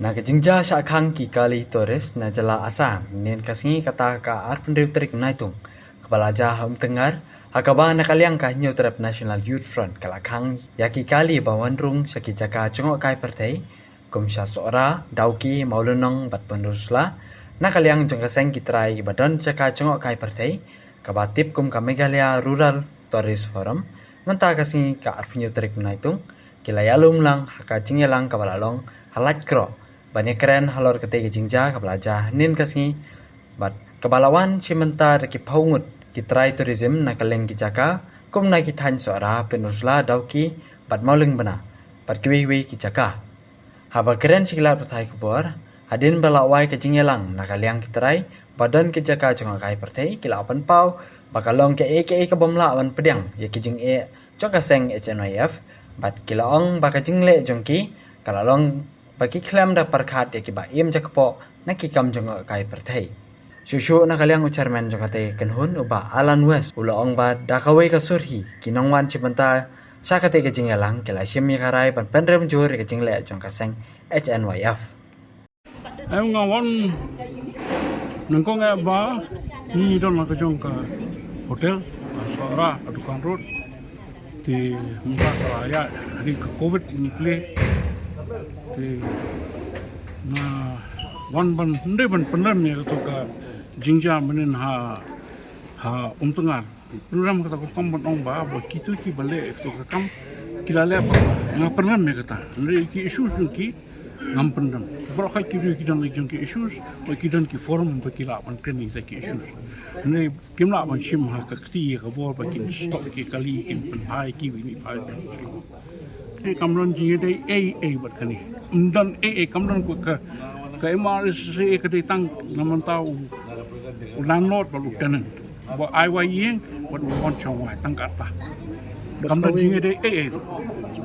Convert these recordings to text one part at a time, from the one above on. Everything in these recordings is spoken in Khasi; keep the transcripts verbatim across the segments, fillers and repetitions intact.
Na ka jingjia shah khang ki kali tourist na jylla Assam, mynnin ka sngi kata ka arphew hynriew tarik Naitung, kaba la jia ha Umtngar, ha kaba na ka liang ka Hynñiewtrep National Youth Front ka la khang ïa ki kali ba wan rung sha ki jaka jngohkai pyrthei, kum sha Sohra, Dawki, Mawlynnong bad Pynursla, na ka liang jong ka seng ki trai ba don jaka jngohkai pyrthei, kaba tip kum ka Meghalaya Rural Tourist Forum. Mynta ka sngi ka arphew hynñiew tarik Naitung, ki la ïalum lang ha ka jingïalang kaba la long ha Laitkroh ban ïakren halor katei ka jingjia kaba la jia mynnin ka sngi, bad kaba la wan shi mynta da ki phew ngut ki trai tourism na kylleng ki jaka, kum na ki thaiñ Sohra, Pynursla, Dawki bad Mawlyngbna bad kiwei kiwei ki jaka. Haba kren sha ki lad pathai khubor, hadien ba la wai ka jingïalang na ka liang ki trai ba don ki jaka jngohkai pyrthei, ki la pynpaw ba ka long kaei kaei ka bym lah ban pdiang ïa ki jingeh jong ka seng H N Y F, bad ki la ong ba ka jingleh jong ki ka la long ba ki khlem da pyrkhat ïa kiba im jakpoh na ki kam jngohkai pyrthei. Shuh shuh na ka liang u chairman jong katei ka kynhun, u Bah Alan West, u la ong ba da kawei ka sur hi ki nongwan shi bynta sha katei ka jingïalang ki la shim ïa ka rai ban pynrem jur ïa ka jingleh jong ka seng H N Y F. Em, nga wan nyngkong eh ba ngi don la ka jong ka hotel, ka Sohra, ka Dukan Road. Te mynta ka la ïa, hadien ka covid ngi plie. Te nga wan ban, hynrei ban pynrem ïa kato ka jingjia mynnin ha, ha Umtngar. Pynrem kata ka kam ban ong ba, ba kito kiba leh kato ka kam ki la leh ba nga pynrem ïa kata. Hynrei ki issues jong ki ngam pynrem. Baroh khoit ki briew ki don la ki jong ki issues, ba ki don ki forum ba ki lah ban kren ïa kita ki issues. Hynrei kim lah ban shim ha ka kti ïa ka bor ba kin stop ki kali, kin pynphai ki, kin phai. Te kam don jingïadei ei ei bad kane. Ym don ei ei, kam don ka, ka M R S S A ka dei tang na mynta u, u landlord bad u tenant. Ba ai wai ïing bad u wan shong wai tang kata. Kam don jingïadei ei ei.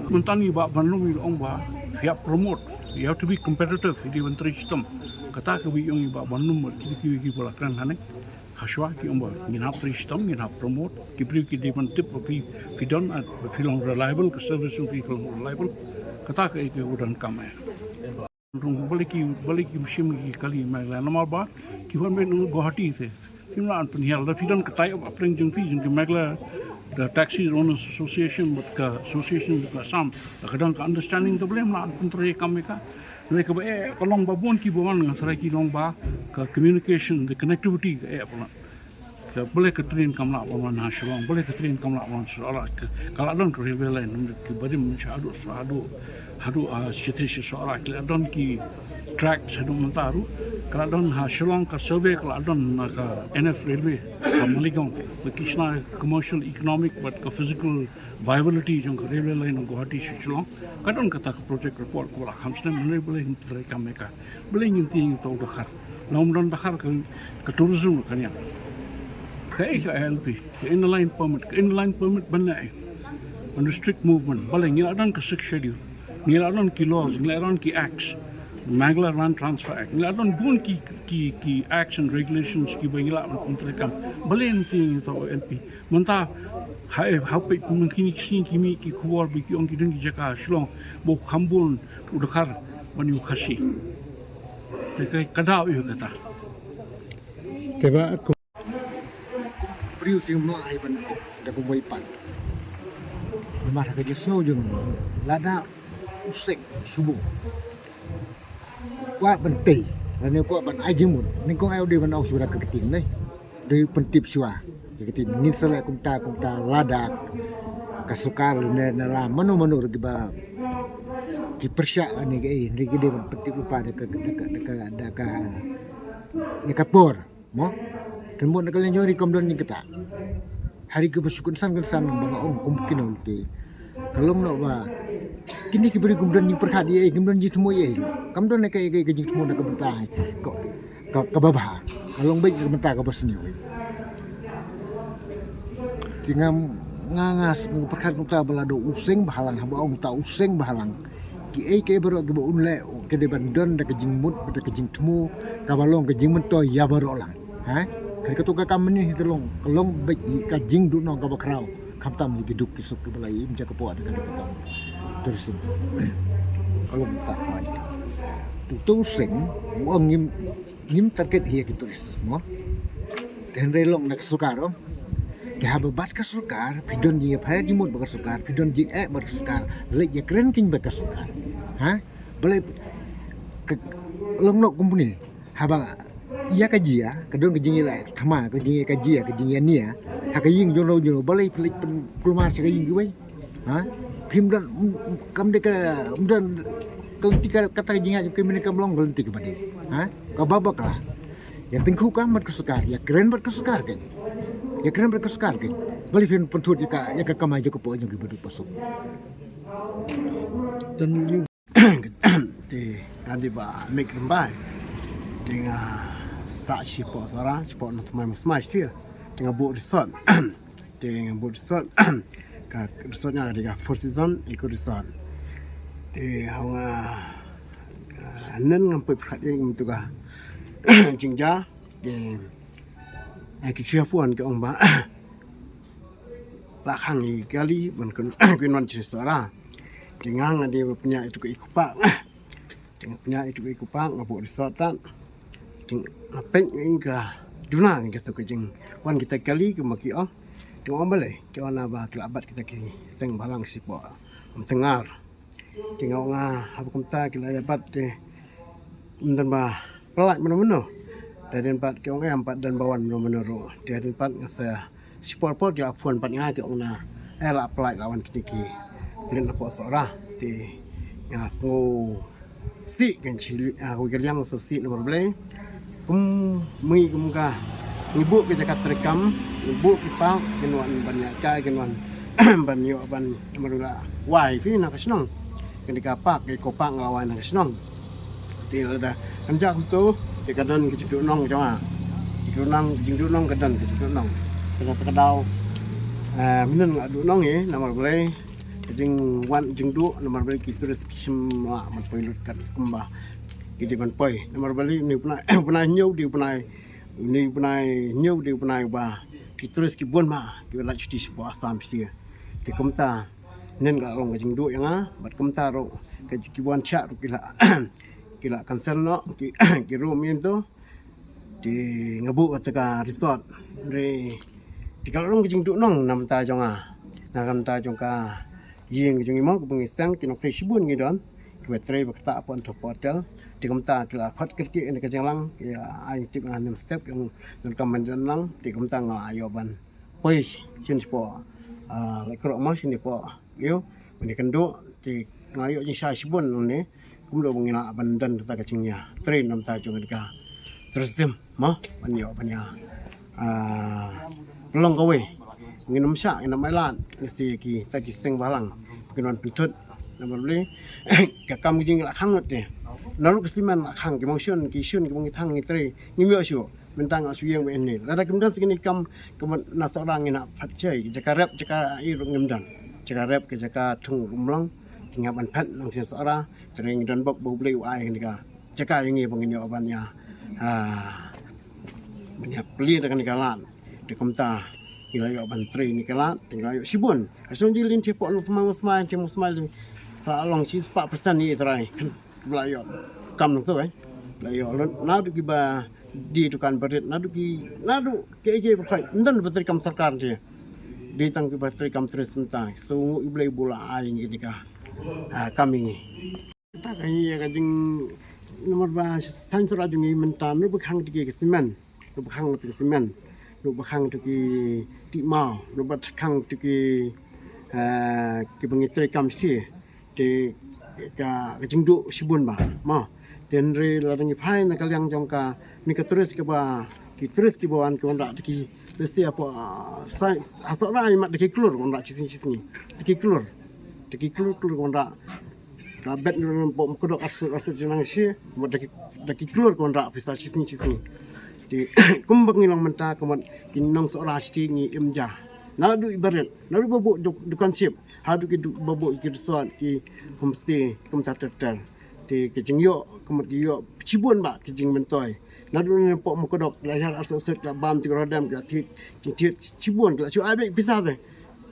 Mynta ngi Bah Banlum ngi ong ba ïa promote, you have to be competitive, ïa dei ban trei shitom. Kata kaba ong i Bah Banlum bad kiwei kiwei kiba la kren hangne. Hashwa ki ong ba ngin hap trei shitom, ngin hap promote. Ki briew ki dei ban tip ba phi, phi don, ah, ba phi long reliable, ka service jong phi ka long reliable. Kata kaei kaba donkam eh. Rung balei ki, balei kim shim ki kali Meghalaya, namar ba ki wan beit na Guwahati te kim lah ban pynhiar. Lada phi don ka tie up hapdeng jong phi jong ki Meghalaya, the Taxi Owners Association bad ka Association jong ka Assam, lada ka don ka understanding, te balei ym lah ban pyntrei kam ïa ka. Hynrei kaba eh ka long ba bun kiba wan, nga tharai ki long ba ka communication, the connectivity ka eh palat. Te balei ka train kam lah ban wan ha Shillong, balei ka train kam lah ban wan Sohra, ka, ka la don ka railway line, ki barim sha haduh, sha haduh, haduh, ah, Chitri sha Sohra, ki la don ki track haduh mynta ruh, ka la don ha Shillong, ka survey ka la don na ka N F Railway ha Maligaon, ba ki shna commercial, economic bad ka physical viability jong ka railway line na Guwahati sha Shillong. Ka don kata ka project report kaba la kham snem, hynrei balei ngim trei kam ïa ka. Balei ngin tieng ïa uto u dkhar. Lada ym don dkhar ka, ka tourism ruh kan ïap. Kaei ka I L P, ka Inner Line Permit, ka Inner Line Permit ban ïa, eh, ban restrict movement. Balei ngi la don ka Sixth Schedule, ngi la don ki laws, ngi la don ki acts, Meghalaya Land Transfer Act, ngi la don bun ki, ki, ki acts and regulations kiba ngi lah ban pyntrei kam. Balei ngin tieng ïa uto u I L P. Mynta ha, eh, ha peit mynta kine ki sngi ki mih ki khubor ba ki ong ki don ki jaka ha Shillong ba u kham bun u dkhar ban ïa u Khasi. Te ka, ka daw ïa kata. Te ba ku briew te ym lah ai ban da kumwei pat. Namar ha ka jingsngew jong lada u seng shuh bun kwah ban tei lane kwah ban ai jingmut, nyngkong ai u dei ban ong shuwa da ka ktien ne. Dei pyntip shuwa da ka ktien, ngin sa leh kumta kumta lada ka sorkar lane na la mano mano ruh kiba ki pyrshah lane kaei, hynrei ki dei ban pyntip lypa da ka, da ka, da ka, da ka, ïa ka por. Mo, kan mut na ka liang jong ngi ruh kam don ïa kata. Ha ri kiba shu kynsan kynsan ba nga ong kum kine lynti. Ka long noh ba kine ki briew kim don jingpyrkhat ïa ei, kim don jingthmu ïa ei. Kam don ïa ka, ïa ka, ïa ka jingthmu na ka bynta ka, ka, kaba bha. Ka long beit na ka bynta kaba sniew ei. Te nga, nga, nga, nga pyrkhat kumta ba lada u seng bhalang, haba ong ta u seng bhalang. Kiei kiei baroh kiba un leh, ki dei ban don da ka jingmut, da ka jingthmu, kaba long ka jingmyntoi ïa baroh lang. Ha? Hynrei kato ka kam mynne hi ka long, ka long beit hi ka jingduhnong kaba khraw. Khamtam ïa ki duk ki suk kiba la im jakpoh da kane ka kam tourism. Ka long ta. Tungseng, u ong ngim, ngim target hi ïa ki tourist, mo. Te hynrei long na ka sorkar, oh. Te haba bat ka sorkar, phi don jingïapher jingmut bad ka sorkar, phi don jingeh bad ka sorkar, leit ïakren keiñ bad ka sorkar. Ha? Balei ka, long noh company. Haba ïa ka jia, ka don ka jingïaleh thma, ka jingïa ka jia, ka jingïania ha ka ïing jong no jong no, balei phi leit pynkulmar sha ka ïing kiwei. Ha? Phim don, kam dei ka, ym don ka lynti ka, kata ka jingïa jong ka mane kam long ka lynti kaba dei. Ha? Kaba bakla. Ïa tyngkhuh kam bad ka sorkar, ïakren bad ka sorkar keiñ. Ïakren bad ka sorkar keiñ. Balei phin pynthut ïa ka, ïa ka kamai jong ka pok jong ki baduk basuk. Te nga dei Bah Mik Rymbai. Te nga sah shapoh Sohra, shapoh Nongthymmai Mawsmai sha. Te nga buh resort. Te nga buh resort. Ka resort nga dei ka Four Season Eco Resort. Te haba nga, ah, nen ngam poi pyrkhat ïa ka mynta ka jingjia. Te, eh, ki shu ïa phone ki ong ba la khang ïa ki kali ban kyn, kynwan sha Sohra. Te nga nga dei ba pynïaid ïa tu ka Eco Park. Te nga pynïaid ïa tu ka Eco Park, nga buh resort tad. Te nga peit ïa ka duna, ïa kata ka jingwan kita ki kali ki ma ki ong. Te nga ong balei, ki ong naba ki la bat kita ki seng bhalang shapoh Umtyngngar. Te nga ong nga haba kumta ki la ïa bat te ym don ba pynlait mano mano. Te hadien pat ki ong em pat don ba wan mano mano ruh. Te hadien pat nga sa, shi por por ki la phone pat nga, ki ong na, eh, la pynlait, la wan kine ki pulit napoh Sohra. Te nga sngew sih, kan chili, ah, kawei ka liang sngew sih namar balei. Kum, mynta kum ka, ngi buh ki jaka treikam, ngi buh ki park, kin wan ban ïaid kai, kin wan ban ïoh ban, namar la wai phi na ka shnong. Kane ka park, ka Eco Park nga la wai na ka shnong. Te lada kan jia kumto, te ka don ka jingduhnong jong nga. Jingduhnong, jingduhnong ka don ka jingduhnong. Te kata ka daw, eh, mynnin nga duhnong ïa, namar balei, ka jingwan jingduh, namar balei ki tourist ki shim la ban poi lut kat kumba ki dei ban poi. Namar balei une u bnai, bnai hynñiew dei u bnai, une u bnai hynñiew dei u bnai uba ki tourist ki bun ma, kiba leit shuti shapoh Assam shuti. Te kumta, nen ka la long ka jingduh ïa nga, bad kumta ruh, ka, ki wan thiah ruh ki la, ki la cancel noh, ki, ki room ïa to. Te nga buh kata ka resort. Re, te ka la long ka jingduhnong na bynta jong nga. Na ka bynta jong ka ïing jong i mo, kaba ngi seng, ki nongkseng shibun ngi don. Kiba trei ba ktah hapoh, hapoh hotel. Te kumta ki la khot kyrkieh ïa ka jinglang, ki ai tip nga nym step, ki ong donkam ban don lang, te kumta nga la ïoh ban poi shisien shapoh, ah, Laitkroh mo, shisien shapoh, ïoh, ban ïakynduh, te nga la ïoh jingshai shibun hangne, kumno ba ngin lah ban don kata ka jingïatrei na bynta jong ka tourism mo, ban ïoh ban ïa, ah, long kawei. Ngin ym shah, ngin ym ailad, lehse kita ki seng bhalang kin wan pynthut. Namar balei, ka kam ka jingim la khang lut te. Naduh ka simen la khang, ki mawshun, ki shun, kiba ngi thang ngi trei, ngim ïoh shuh. Mynta nga shu ïeng bad ine. Lada kim don sa kine ki kam, ka mut na Sohra ngin hap phet shai. Jaka rep, jaka ïa ruh ngim don. Jaka rep, ka jaka thung ruh ym long. Ki ngap ban phet nang sha Sohra. Te ngi don bok ba U Blei u ai kane ka jaka ïa ngi ba ngin ïoh ban ïa, ah, ban ïa plie da kane ka lad. Te kumta ngi la ïoh ban trei kane ka lad, te ngi la ïoh shibun. Ka shu jingïaleh hapoh Nongthymmai Mawsmai, te Mawsmai la long shispah percent ïa i trai. Ba la ïoh kam nangto, eh. Ba la ïoh lut, naduh kiba die dukan barit, naduh ki, naduh kiei kiei baroh, ym don ba trei kam sorkar te. Dei tang kiba trei kam tourist mynta. So nguh ïa U Blei ba u la ai ngi kane ka, ah, kam ïa ngi. Kata ka ngi ïa ka jing, namar ba saiñ Sohra jong ngi mynta, naduh ba khang te ki simen. Naduh ba khang te ki simen, naduh ba khang te ki tih maw, naduh ba khang te ki, eh, kiba ngi trei kam shisha. Te ka, ka jingduh shibun bha, mo. Te hynrei lada ngi phai na ka liang jong kane ka tourist kaba, ki tourist kiba wan, ki wanrah da ki, lehse hapoh, ah, saiñ, ha Sohra ïa mat da ki klur ki wanrah shisngi shisngi. Da ki klur. Da ki klur klur ki wanrah. Ka bet ngi ruh pok mukdok arsut arsut jinang shi, mut da ki, da ki klur ki wanrah pisa shisngi shisngi. Te kumba ngi long mynta, ka mut ki nong Sohra shisngi ngi im ja. Naduh i barit, naduh ba buh duk-, dukan ship, haduh ki du-, ba buh ki resort, ki homestay, kumta ter ter. Te ki jingïoh, ka mut ki ïoh shibun bha ki jingmyntoi. Naduh ne pok mukdok, la hiar arsut arsut, la bam te ki rodem, ki la thied, ki thied shibun, ki la shu ai beit pisa te.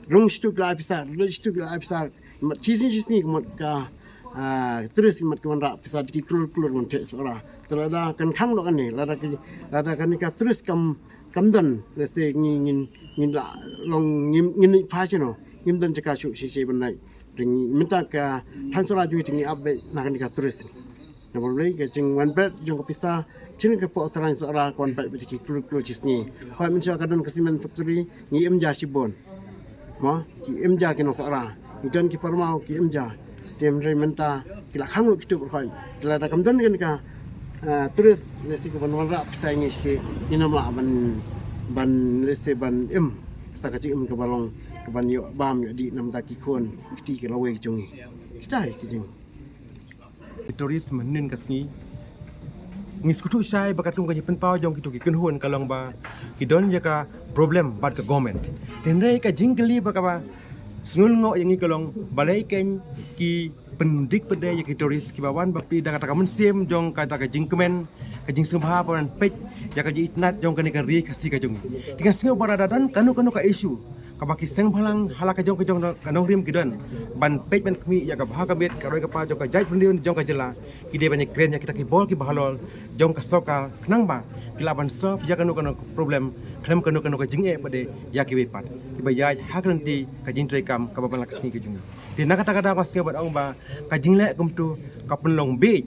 Rung shitu ki la ai pisa, rung shitu ki la ai pisa. Mat shisngi shisngi ka mut ka, ah, tourist ki mat ki wanrah pisa da ki klur klur ban theh Sohra. Te lada kan khang noh kane, lada ki, lada kane ka tourist kam, kam don, lehse ngi, ngin, ngin la long ngim, ngin ïa phai shano, ngim don jaka shuh shisha ban leit. Te ngi, mynta ka thaiñ Sohra jong ngi te ngi ap beit na kane ka tourist. Namar balei ka jingwan bret jong ka pisa, shisien ka pok thaiñ Sohra ka wan bret beit ki klur klur shi sngi. Hooid, mynshuwa ka don ka cement factory, ngi im ja shibun. Mo, ki im ja ki nong Sohra. Ngi don ki pharmaw, ki im ja. Te hynrei mynta ki la khang lut kito baroh. Te lada kam don kane ka, ah, tourist, lehse ka ban wanrah pisa ïa ngi shisha, ngin ym lah ban, ban lehse ban im. Kata ka jingim kaba long, ka ban ïoh bam ïoh dih na ka bynta ki khun ki kti ki lawei jong ngi. Kita hi ki jing. Ki tourist mynhynnin ka sngi. Ngi sngewthuh shai ba katkum ka jingpynpaw jong kito ki kynhun ka long ba ki don ïa ka problem bad ka government. Hynrei ka jingkylli ba kaba sngewlyngngoh ïa ngi ka long balei kein ki pyndik pynde ïa ki tourist kiba wan bapli da kata ka mynsiem jong kata ka jingkmen, ka jingsngewbha ba wan peit ïa ka jingitynnad jong kane ka ri Khasi ka jong ngi. Te nga sngew ba lada don kano kano ka issue kaba ki seng bhalang ha la ka jong ka jong ka nongrim ki don ban peit ban khmih ïa ka bha ka miat ka roi ka par jong ka jaitbynriew jong ka jylla, ki dei ban ïakren ïa kita ki bor kiba halor jong ka sorkar khnang ba ki lah ban solve ïa kano kano ka problem khlem kano kano ka jingeh pat de ïa kiwei pat kiba ïaid ha ka lynti ka jingtrei kam kaba man la ka sngi ka jong ngi. Te na kata ka daw nga sngew ban ong ba ka jingleh kumto ka pynlong bieit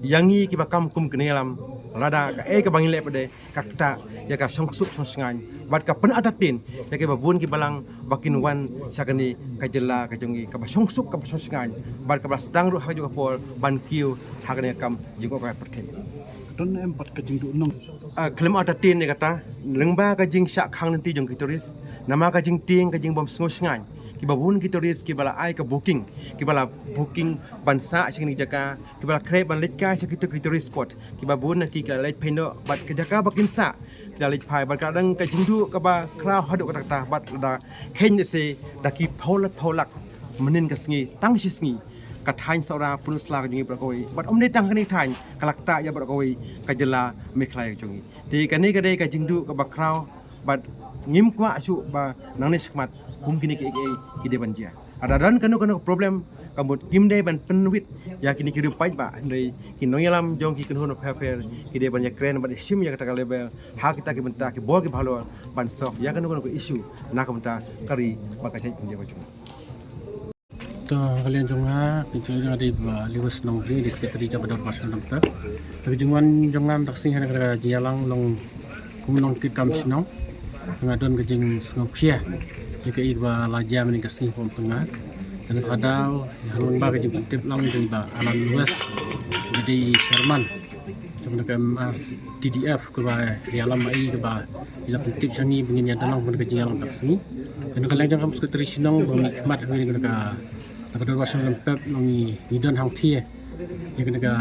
ïa ngi kiba kam kum ki nongïalam, lada kaei kaba ngi leh pat de ka ktah ïa ka shongsuk shongshngaiñ bad ka pynartatien ïa kiba bun ki balang ba kin wan sha kane ka jylla ka jong ngi kaba shongsuk kaba shongshngaiñ bad kaba sdang ruh ha kajuh ka por ban kiew ha kane ka kam jngohkai pyrthei. Ka don em pat ka jingduhnong? Ah, khlem artatien ïa kata, lyngba ka jingshah khang lynti jong ki tourist, namar ka jingtieng ka jingbym sngewshngaiñ, kiba bun ki tourist kiba la ai ka booking, kiba la booking ban sah sha kine ki jaka, kiba la khreh ban leit kai sha kito ki tourist spot, kiba bun na ki ki la leit phai noh bad ka jaka ba kin sah ki la leit phai bad ka dang ka jingduh kaba khraw haduh katta katta bad lada kheiñ lehse da ki phew lak phew lak mynhynnin ka sngi tang shi sngi ka thaiñ Sohra Pynursla ka jong ngi baroh kawei bad ym dei tang kane ka thaiñ, ka la ktah ïa baroh kawei ka jylla Meghalaya ka jong ngi. Te kane ka dei ka jingduh kaba khraw bad ngim kwah shuh ba nangne shakhmat kum kine kiei kiei ki dei ban jia. Lada don kano kano ka problem, ka mut kim dei ban pynwit ïa kine ki riewpaidbah, hynrei ki nongïalam jong ki kynhun bapher bapher ki dei ban ïakren bad ïashim ïa kata ka level ha kita ki bynta ki bor kiba halor ban solve ïa kano kano ka issue na ka bynta ka ri bad ka jaitbynriew ka jong ngi. To, ka liang jong nga, pynshoi jong nga dei Bah Lewis Nongri, dei Secretary jong ka Dorbar Shnong Nongpyndep. Te ka jingwan jong nga mynta ka sngi ha kane ka jingïalang long kum u nongkitkam shnong. Nga don ka jingsngewkhia ïa kaei kaba la jia mynhynnin ka sngi ha ka pyrthei. Te na kata ka daw, ha lyngba ka jingpyntip lang jong i Bah Alan Lewis, ba dei i Chairman jong kane ka M R T D F, kaba ïalam ïa i, kaba i la pyntip sha ngi ba ngin ïa don lang ha kane ka jingïalang mynta ka sngi. Te na ka liang jong nga kum u Secretary shnong ba mihkhmat ha kane ka, na ka Dorbar Shnong Nongpyndep, long ngi, ngi don hangthie ïa kane ka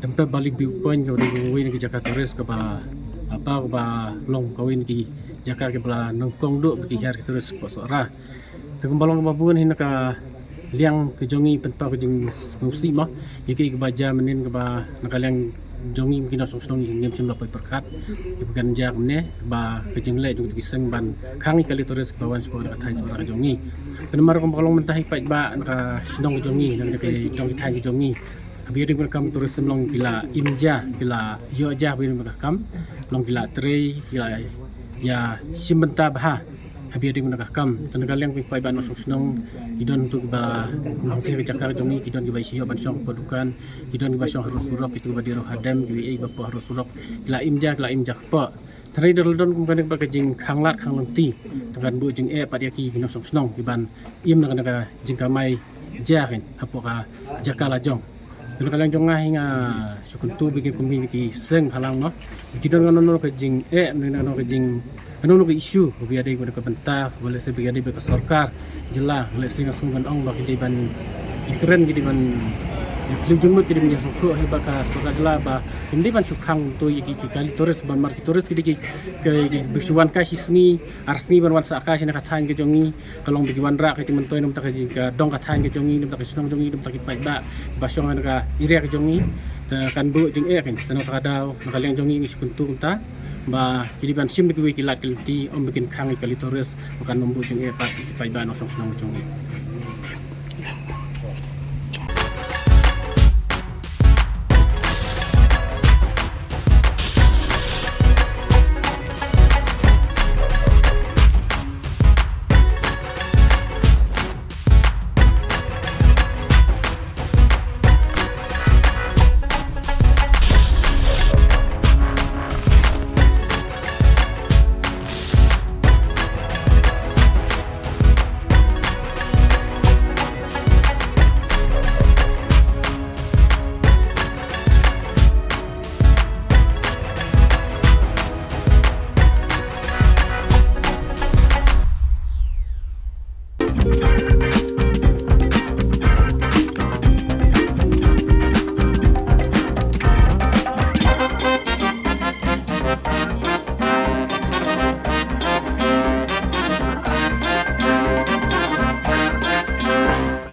Nongpyndep Valley View Point, kaba dei kawei na ki jaka tourist kaba, apa, kaba long kawei na ki jaka kiba la nyngkong duh ba ki hiar ki tourist hapoh Sohra. Te kumba long kaba bun hi na ka liang ka jong ngi, pynpaw ka jingsngewsih mo ïa kaei kaba jia mynhynnin, kaba na ka liang jong ngi ki nongshong shnong ngim shym la poi pyrkhat ïa ba kan jia kumne, ba ka jingleh jong kito ki seng ban khang ïa ki kali tourist kiba wan shapoh na ka thaiñ Sohra ka jong ngi. Te namar kumba long mynta hi paidbah na ka shnong ka jong ngi, na ka dong ki thaiñ ka jong ngi, ha ba ïadei bad ka kam tourism long ki la im ja, ki la ïoh ja ha ba ïadei bad ka kam, long ki la trei, ki la ïa shim bynta bha ha ba ïadei bad ka kam. Te na ka liang ki paidbah nongshong shnong, ki don tu kiba nongtrei ka jaka ka jong ngi, ki don kiba ïa shah ïoh ban shong hapoh dukan, ki don kiba shong harud surok, kito kiba dei ruh hadem, kiba ïa ba hapoh harud surok, ki la im ja, ki la im ja hapoh. Te hynrei da la don kum kane kaba ka jingkhang lad khang lynti, te kan buh jingeh pat ïa ki, ki nongshong shnong, ki ban im na kane ka jingkamai ja kein hapoh ka jaka la jong. Te na ka liang jong nga hi nga shu kyntu ba ki kum hi ki seng bhalang mo, ki don kano kano ka jingeh, kano kano ka jing, kano kano ka issue kaba ïadei bad ka bynta, kaba lehse ba ïadei bad ka sorkar jylla, lehse nga sngew ban ong ba ki dei ban ïakren, ki dei ban ïakhliew jingmut, ki dei ban ïasngewthuh hi bad ka sorkar jylla ba kim dei ban shu khang to ïa ki, ki kali tourist, ban mar ki tourist ki dei ki, ki, ki shu wan kai shi sngi ar sngi ban wan sah kai sha na ka thaiñ ka jong ngi. Ka long ba ki wanrah ka jingmyntoi na ka bynta ka jing, ka dong ka thaiñ ka jong ngi, na ka bynta ka shnong jong ngi, na ka bynta ki paidbah ba shong ha na ka area ka jong ngi. Te kan buh jingeh kein. Te na kata ka daw, na ka liang jong ngi ngi shu kyntu kumta ba ki dei ban shim da kiwei ki lad ki lynti, ym ba kin khang ïa ki kali tourist, ba kan ym buh jingeh pat ïa ki paidbah nongshong shnong ka jong ngi.